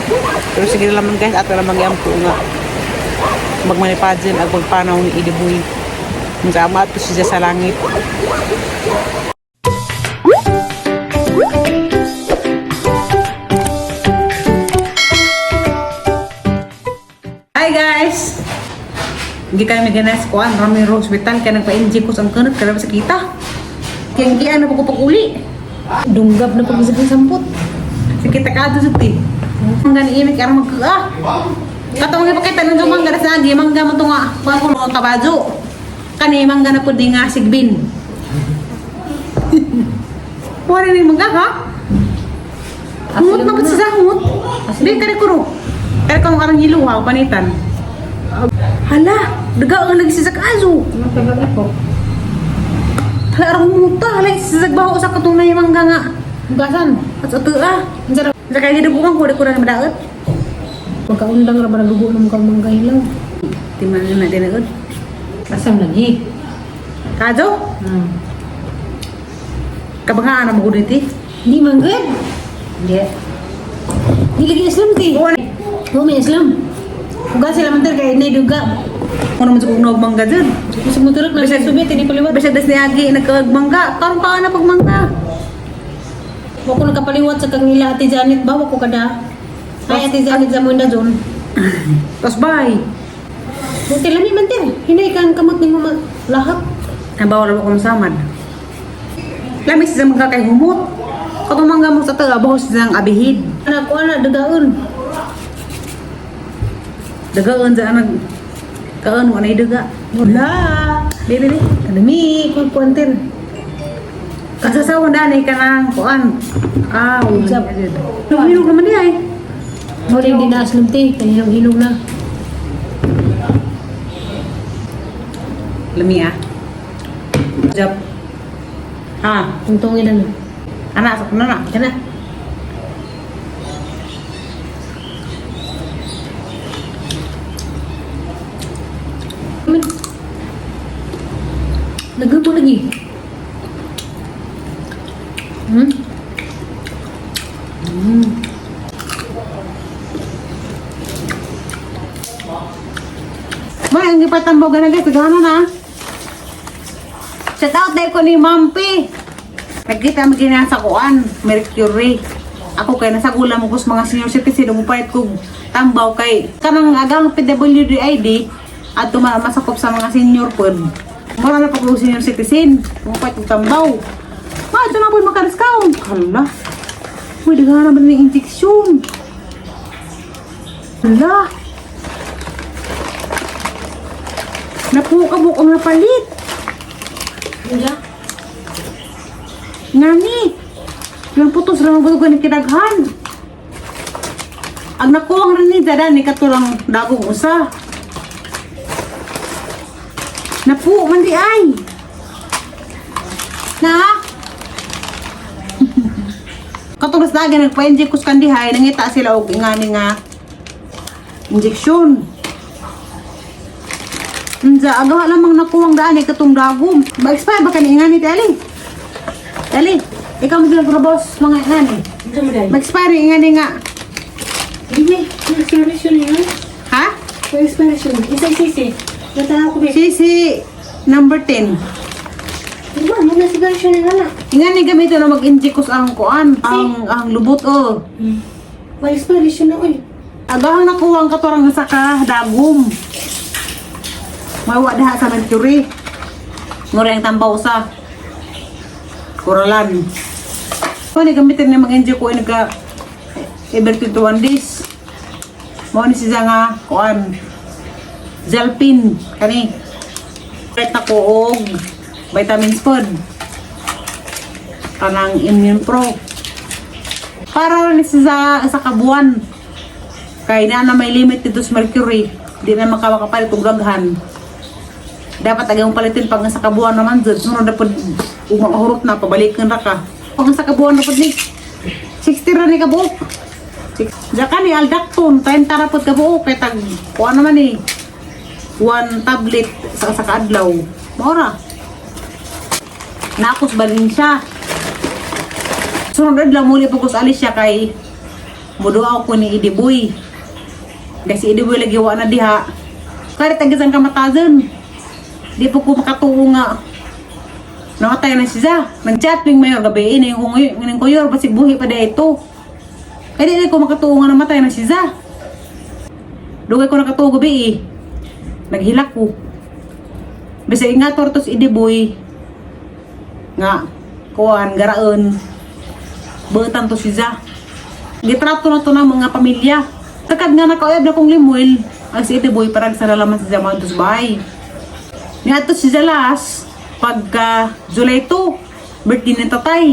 Pero sige na lamang guys, ato lamang giampo nga magmanipadsin ag pagpanaw ni Idiboy. Sa ama ato siya sa langit. Hi guys! Hindi kami ganas kuan Ramiro Hospital kay nagpa-inject ko sa ang kanot kada sa kita. Kaya hindi na ko pag-uli. Dunggab na pag isang sampot. Sa kita ka ato sa ti. Mangga ni imik aron magkaa. Katong ipakita nang mangga na sa agi mangga mo tunga kuan ko mga kabajo. Kani mangga na pud ni nga sigbin. Wala ni mangga ha? Humot na pud sa humot. Di kare kuro. Kare kung arang hiluha panitan. Hala, daga ang lagi sa aso. Ano ko? Hala arang humuta, hala sisagbaho sa katunay mangga nga. Hugasan. At ato ah. Ang sarap. Sa kaya gidugo ko ko na madaot. Magkaundang ra ba nagugo ng mukhang mangga hilaw? Timan na tinagod. Asam lagi. Kajo, kabangaan na mo dito. Hindi man good. Hindi. Hindi lagi Islam ti. Oo, may Islam. Hugas sila man kay nay duga. Kuno man sa kung mangga dyan. Gusto mo turok na Bisag- subit ini paliwat. Bisag das ni Agi nagkaag mangga, karon ka na pag mangga. Wa ko nakapaliwat sa kang ila Ate Janet ba wa ko kada. Ay Ate Janet sa munda zone. Tapos bye. Buti lami man ti. Hinay kang kamot nimo lahat. Ang bawal mo kong samad. Lamis sa mangga kay humot. Katong mangga mo sa taga bahos sa abihid. Anak ko ana dugaon. Dagaan sa anag kaan mo anay daga. Wala. Dili dili. Kanami ko kuantin. Kasasawan danay ka ng kuan. Ah, Usap. Hinog naman niya eh. Wala hindi na aslam ti, kaninong hinog na. Lami ah. Jap. Ha, Tungtungin na na. anak sa na na. Kana. Nagluto lagi. May ang ipatambaw na guys, gana na. Shout out dahil ko ni Ma'am P. Nagkita mo gina sa kuan, Mercury. Ako kay nasa gula mo kus mga senior citizen mo palit kog tambaw kay kanang agang PWD ID at masakop sa mga senior pod. Mura na pa ko senior citizen, mo palit kog tambaw. Ma, ito na po maka-discount. Hala. Uy, daghan na ba ng injection? Hala. Napukabok ang napalit. Iya. Ngani. Yung putos ra mo ni kidaghan. Ang nakuha rin ni Dada ni katulang dagong usa. Napu man di ay. Na. Katulas lagi nagpa-inject kus kandihay nangita sila og ingani nga injection. Unsa agawa lamang nakuwang daan ni katong dagom. Ma-expire ba kani ingani ti Ali? Ali, ikaw mo sila boss mga ingani. Ito mo dahil. Mag-expire yung ingani nga. Hindi. Expiration yun. Ha? Expiration. Isa sisi. Natanaw ko ba? Sisi number 10. Diba? Ano na expiration yun na? Ingani gamito na mag-inject kus ang kuan, ang lubot oh. May expiration na oy. Agahang nakuha ang katorang sa ka dagom. Mawa daha sa Mercury. Nguri ang tambaw sa Kuralan. Kung ni gamitin na mag-inject ko ay nagka every 21 days. Mao ni siya nga kuan. Zelpin kani. Kahit na ko og vitamins pod. Kanang Immune Pro. Para rin siya sa kabuan. Kay na na may limit dito sa mercury, di na makawakapalit kung daghan. Dapat agay mong palitin pag nasa kabuan naman dyan. Sunod na pod, umahurot na, pabalikan ra ka. Pag nasa kabuan na pod ni, 60 ra ni kabuok. Diyan ka ni Aldactone, 30 ra pod kabuok. Kay tag, kuha naman eh. One tablet sa kaadlaw. Maura. Nakos balin siya. Sunod adlaw muli po ko sa alis siya kay Muduaw ko ni Idiboy. Kasi Idiboy lagi wa na diha. Karit ang gisang kamatasan. Di po ko makatuo nga. Namatay na siya. Nag-chat ming mayor gabi. Ini yung yung kuyor. Basig buhi pa di ito. Kaya di ko makatuo nga namatay na siya. Dugay ko nakatuo gabi eh. Naghilak ko. Basta ingat tortos Idiboy. Nga, kuan, garaon. Butan to siya. Gitrato na to ng mga pamilya. Takad nga nakauyab na kong limuel. Ang si Itiboy parang sa lalaman si Zaman to sa bahay. Nga to si Jalas, pagka July 2, birthday ng tatay.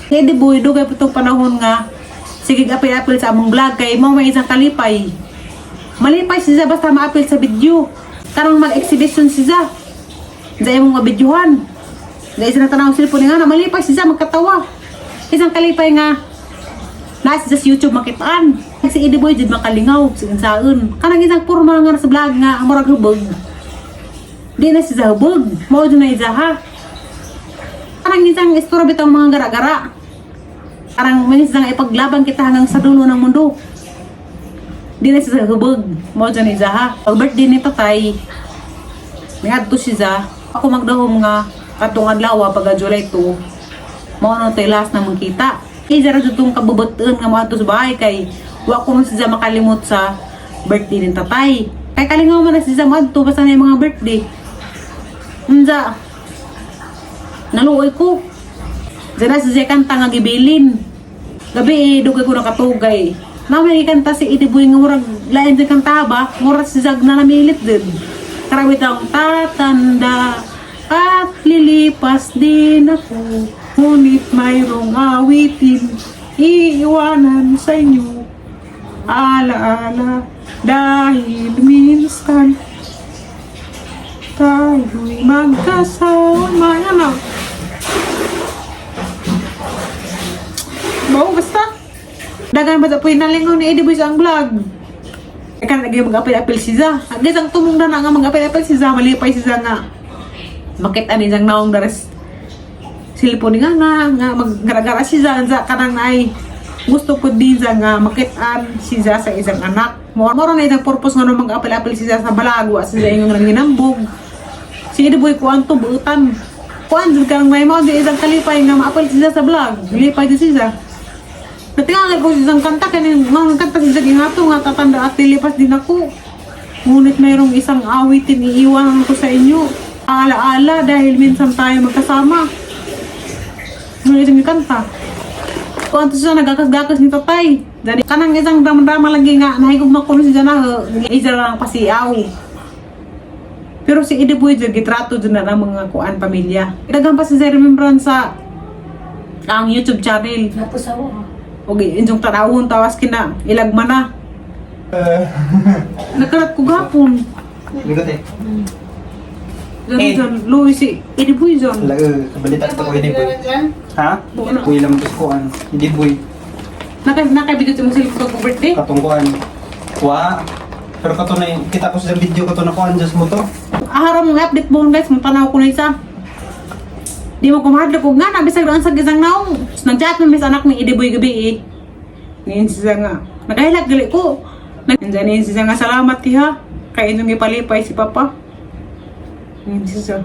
Si Itiboy, dugay po itong panahon nga, sige apil-apil sa among vlog kay mo may isang kalipay. Malipay siya basta maapil sa video. Karang mag-exhibition siya. Sa imong mabidyohan. Sa isa na tanaw cellphone nga na malipay siya magkatawa. Isang kalipay nga nasa sa YouTube makitaan. Si Eddie Boy jud makalingaw sa insaon. Kanang isang porma nga sa vlog nga ang murag hubog. Di na siya hubog. Mao jud na isa ha. Kanang isang istorya bitong mga gara-gara. Parang may isang ipaglaban kita hanggang sa dulo ng mundo. Di na siya hubog. Mao jud na isa ha. Pag birthday ni tatay, miadto siya. Ako magdahom nga katong adlaw pag July 2. Mao na to'y last na mangkita. Kay jara jud tong kabubuton nga moadto sa bahay kay wa ko man siya makalimot sa birthday ni tatay. Kay kalingaw man na siya moadto basta na yung mga birthday. Unsa naluoy ko. Diyan na siya kanta nga gibilin. Gabi eh, dugay ko nakatugay. Mamay kanta si Itiboy nga murag lain sa kanta ba? Murag si Zag na namilit din. Karawit ang tatanda at lilipas din ako. Ngunit mayroong awitin iiwanan sa inyo. Alaala dahil minsan tayo'y magkasama. Ano? Bao, basta. Dagan ba sa pinalingaw ni Eddie Boy sa ang vlog? Ika lagi mag-apil-apil si Za. Agad ang tumong na nga mag-apil-apil si Za. Malipay si Za nga. Makita ni Zang naong daras silpon nga nga nga maggaragara si Za. Za kanang ay gusto ko din Za nga makitaan si Za sa isang anak. Moro na isang purpose nga nung mag-apil-apil si Za sa balagwa si Za yung nanginambog. Si Eddie Boy kuan to buutan. Kuan jud kang may mao di isang kalipay nga maapil si Za sa vlog. Lipay di si Za. Natingalan ko isang kanta kani mga kanta si Zag nga to nga tatanda at lilipas din ako. Ngunit mayroong isang awitin iiwanan ko sa inyo. Alaala dahil minsan tayo magkasama. Ngunit yung kanta. Kung ano siya nagakas-gakas ni tatay. Dani kanang isang drama-drama lagi nga nahigog makuno si Jana isa lang pasiaw. Pero si Eddie Boy jud gitrato jud na ng mga kuan pamilya. Daghan pa si remembrance sa ang YouTube channel. Napos ako. Okay, inyong tanawon tawas kina ilagma na. Nakarat ko gapon. Bigot eh. Diyan Eh. diyan, Louis si Eddie Boy diyan. Laga, kabalita ko hindi boy. Ha? Buo na. Kuy lang ko kuan. Hindi boy. Naka nakabidyo sa mong cellphone ko birthday. Katong kuan. Wa. Pero kato na yung- kita ko sa video kato na kuan just mo to. Aharam mong update mo guys, mong tanaw ko na isa. Di mo kumahadlok og nga na bisag doon sa gisang naong. Nag-chat man mis anak ni Eddie Boy gabi eh. Ngayon siya nga. Nakahilak gali ko. Nandiyan niya siya nga salamat tiha. Kay inyong gipalipay si Papa. Ngayon siya.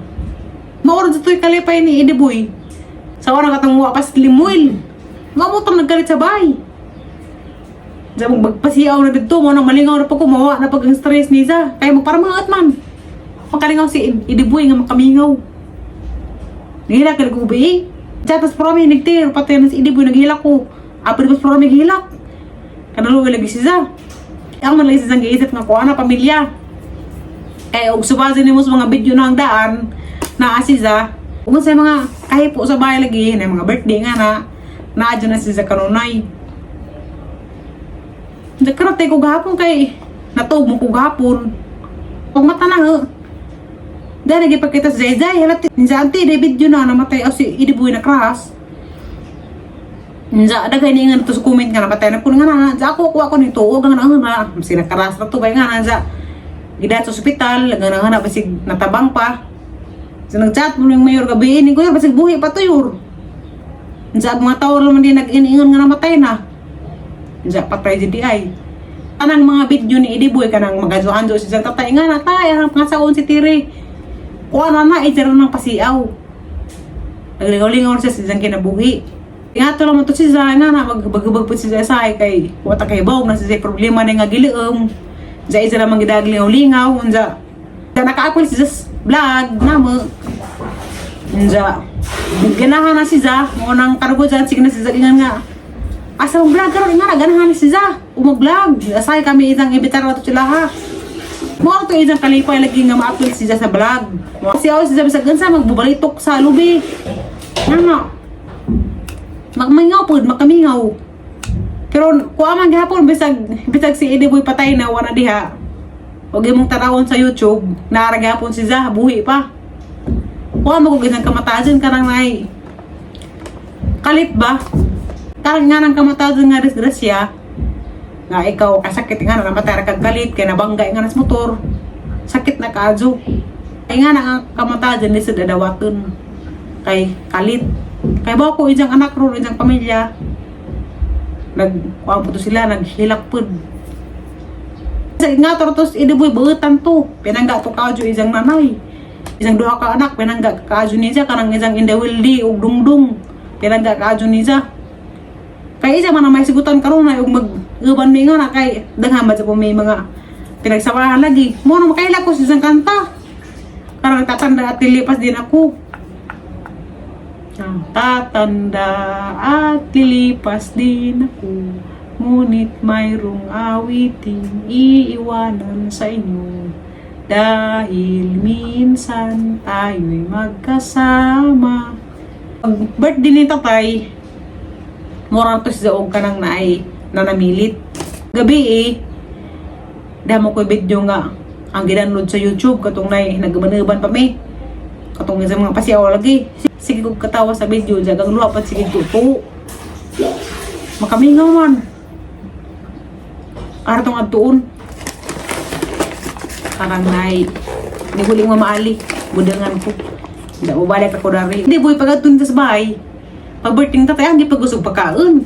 Mauro dito kalipay ni Eddie Boy. Sa orang katong wa pas limuil. Nga mo tong naggalit sa bahay. Diyan mo magpasiyaw na dito, mo nang malingaw na pag kumawa na pag ang stress niya. Kaya mo para mga man. Makalingaw si Eddie Boy nga makamingaw. Nihilak ka ko eh. Tapos promi nagtir pati na si Eddie Boy naghilak ko. Apo di mas promi naghilak. Kanaluwi lagi siya. Ang man lagi siya giisip nga kuha na pamilya. Eh og subasin nimo sa mga video na ang daan na siya. Ug sa mga kahipo sa bahay lagi na mga birthday nga na naadyo na siya kanunay. Nagkarate ko gahapon kay natog mo ko gahapon. Pag mata na ho. Dahil nagipagkita sa Zayzay, halat ninja ante, day video na namatay o si Idiboy na crash. Ninja, dagay ni nga to sa comment nga namatay na kuno nga na, za ako kuha ko nito, og nga na nga na, sinakaras na to bay nga na za. Gidat sa ospital, nga na nga na basig natabang pa. So nagchat mo yung mayor gabi ni kuya basig buhi pa to yor. Ninja ang mga tao naman din nag-iingon nga namatay na. Unsa patay jud di ay. Kanang mga video ni Ediboy kanang magazo-anzo si tatay nga na tay arang pangasaon si Tire. Kuha na na itira ng pasiaw. Naglingaw-lingaw siya sa isang kinabuhi. Nga to lang to si Zay nga na magbagubag po si Zay sa kay wata kay bawg na si Zay problema na nga giliom. Zay isa lang gidaglingaw-lingaw unsa. Sa naka-upload si Zay vlog namo. Unsa. Ganahan na si Zay mo nang karugo dyan sige na si Zay ingan nga. Asa mong vlog karon nga na ganahan na si Zay. Umag-vlog. Asay kami isang ibitar na to sila ha. Mo to isang kalipay lagi nga ma-upload si Zay sa vlog. Siya si Zay bisag unsa magbubalitok sa lubi. Ano? Magmingaw po, makamingaw. Pero kuha man gihapon bisag bisag si Eddie Boy patay na wala diha. Huwag imong tarawon sa YouTube, naara gihapon si Zah, buhi pa. Kuha mo kung isang kamatajon karang nay. Kalit ba? Karang nga ng kamatajon nga disgrasya. Nga ikaw kasakit nga na namatay ra kag kalit kay nabangga nga nas motor. Sakit na kaadyo. Ay nga na ang kamatajon ni sa dadawaton kay kalit. Kay ba ko isang anak ron, isang pamilya. Nag kuan po to sila, naghilak pud. Sa nga to tos idiboy buutan to. Pinangga to kaadyo isang nanay. Isang duha ka anak pinangga kaadyo niya kanang isang indawildi ug dungdung. Pinangga kaadyo niya. Kay isa man ang may sigutan karon na ug mag uban mi nga na kay daghan man sa po may mga pinagsamahan lagi. Mo na makaila ko sa isang kanta. Karang tatanda at lilipas din ako. Ang tatanda at lilipas din ako. Ngunit mayroong awiting iiwanan sa inyo. Dahil minsan tayo'y magkasama. Pag birthday ni tatay, mura to siya og kanang naay nanamilit. Gabi eh, damo ko video nga ang gidownload sa YouTube katong nay nagbanuban pa mi. Katong sa mga pasiyaw lagi. Sige kog katawa sa video jagang luha pa sige ko po. Makamingaw man. Ara tong adtuon. Karang nay ni huli nga maali budangan ko. Hindi mo balik ako dari. Hindi boy pagadton sa bahay. Pag birthday ni tatay ang gipagusog pagkaon.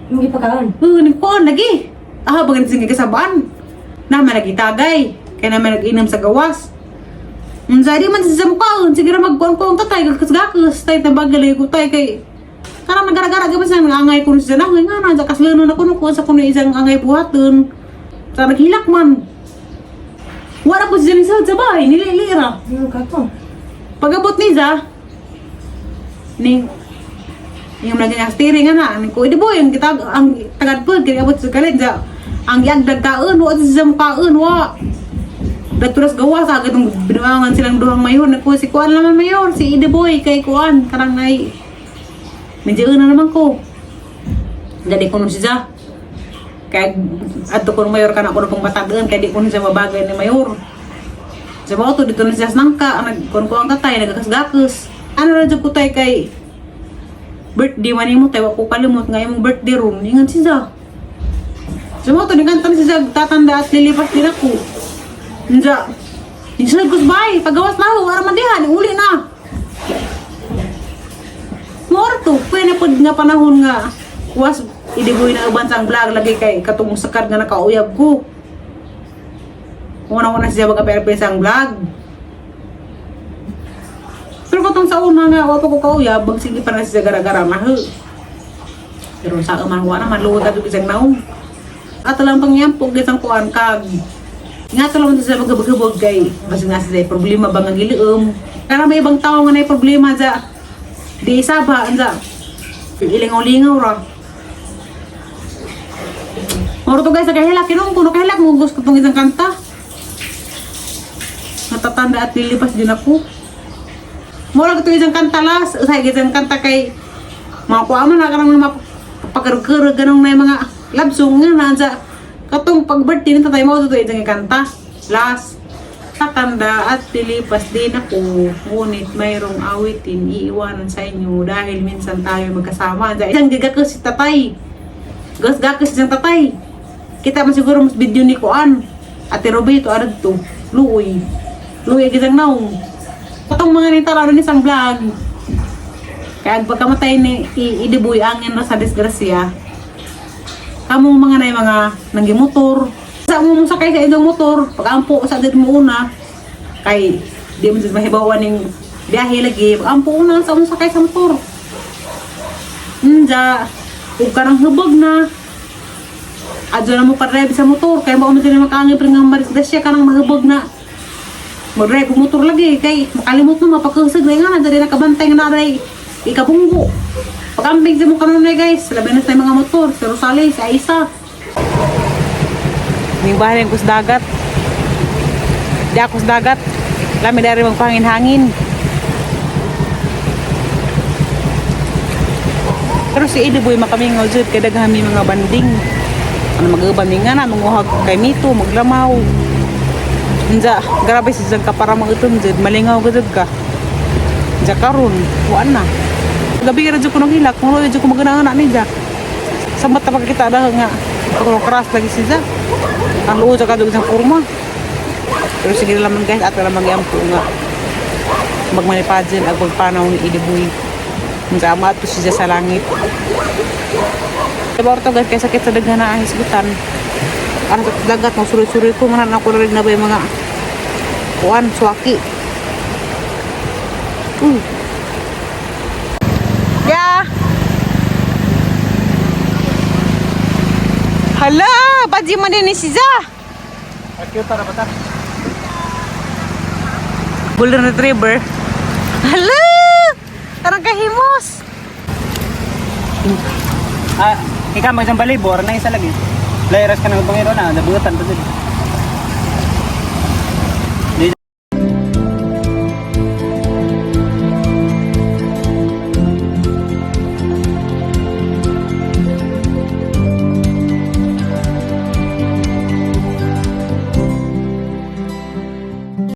Hindi pa kaon. Oo, nagkuhan lagi. Ah, bagan sige kasabaan. Naman nagitagay. Kaya naman nag-inom sa gawas. Unsa di man sa mukhaon, sige ra magkuhan ko ang tatay gakas-gakas, tay tabagal ko tay kay karang nagara-gara gabas na angay ko sa nang nga na sa kaslonon ako no kuha sa kuno isang angay buhaton. Sa naghilak man. Wala ko siya sa bahay, nililira. Ano ka to? Pagabot ni Za, ni yung lagi nga steering nga na, ni ko, di boy, ang kita, ang tagad po, kaya abot sa kalit, za, ang yagdag kaon, wa sa mukhaon, wa. Daturas gawa sa agad ng binuangan silang duhang mayor, nagko si Kuan naman mayor, si Ide Boy, kay Kuan, karang nay, medyo na naman ko. Jadi ko nun si Za. Kaya adto ko ng mayor kana ko na pong matadaan, kaya di ko nun siya mabagay ni mayor. Sa mga to, dito na siya sa nangka, nagkuhan ko ang tatay, nagkakas-gakas. Ano na dyan ko tay kay birthday man mo tayo, ako kalimot nga imong birthday room, ingan siya. Sa mga to, nagkanta na siya, tatanda at lilipas din ako. Nja, insunod ko sa bahay, pagawas na ako, ara man diha, uli na. Mora to, pwede na pod nga panahon nga, was, idigoy na uban sa vlog, lagi kay katong sakad nga nakauyab ko. Una-una siya magka-perfect sa vlog. Pero katong sa una nga, wa pa ko kauyab, magsige pa na siya gara-gara mahu. Pero sa man wa naman luwag ato isang naong. Ato lang pangyampog isang kuan kag. Nga to lang siya magabagabog kay basta nga siya problema ba nga giliom. Kaya may ibang tao nga na problema sa di isaba anza. Ilingaw-lingaw ra. Moro to guys, sa kahilak, kinong kuno kahilak mo gusto tong isang kanta. Natatanda at lilipas din ako. Mura ko isang kanta las, usay isang kanta kay mga kuha man na karang mga pagkarugkarug ganong na yung mga love song nga na sa katong pag birthday ni tatay mo to isang kanta. Las. Tatanda at lilipas din ako, ngunit mayroong awitin iiwanan sa inyo dahil minsan tayo magkasama. Sa isang gigakos si tatay. Gas-gakos isang tatay. Kita man siguro mas video ni Kuan. Ate Roberto arad to. Luoy. Luoy gisang naong. Katong mga nitara ni isang vlog. Kaya pagkamatay ni Idiboy angin ra sa disgrasya. Kamong mga nay mga nanggimotor. Sa mo mong sakay sa inyong motor, pag-ampo sa din mo una, kay di mo jud mahibawan ning biyahe lagi, pag-ampo una sa mong sakay sa motor. Unja, ug kanang hubog na. Adyo na mo ka-drive sa motor, kay mao man jud makaangay pre nga marisgrasya kanang mahubog na. Mag-drive og motor lagi kay makalimot na mapakasag na nga na dali nakabantay nga naray ikabunggo. Pag-ambing sa mo kanunay guys, labi na sa mga motor, si Rosales, si Aisa. Ning bahay ko sa dagat. Di ako sa dagat. Lami dari magpahangin-hangin. Pero si Eddie Boy makamingaw jud kay daghan mi mga banding. Ano mag-uban mi nga na manguhag kay mito, maglamaw. Unja, grabe si Jang ka para mag-itom jud, malingaw gud ka. Unja karon, wa na. Gabi ra jud ko nang hilak, mulo jud ko magana ni Ja. Sa mata pagkita dah nga ako keras lagi si Ja. Ang luo ka jud sa kurma. Pero sige na naman guys, ato lamang gyampo nga magmanipadjin ag pagpanaw ni Eddie Boy. Unsa ama ato siya sa langit. Diba orto guys, kay sakit sa daghan na hisgutan. Ano sa dagat, magsuroy-suroy ko, manan ako rin na ba yung mga kuan, suwaki. Yeah. Hala, badyo man din ni siya. Cute para bata. Golden Retriever. Hala! Tarang kahimos. Ah, ikaw mag balibor na isa lagi. Layras ka ng bangero na, nabutan pa dito.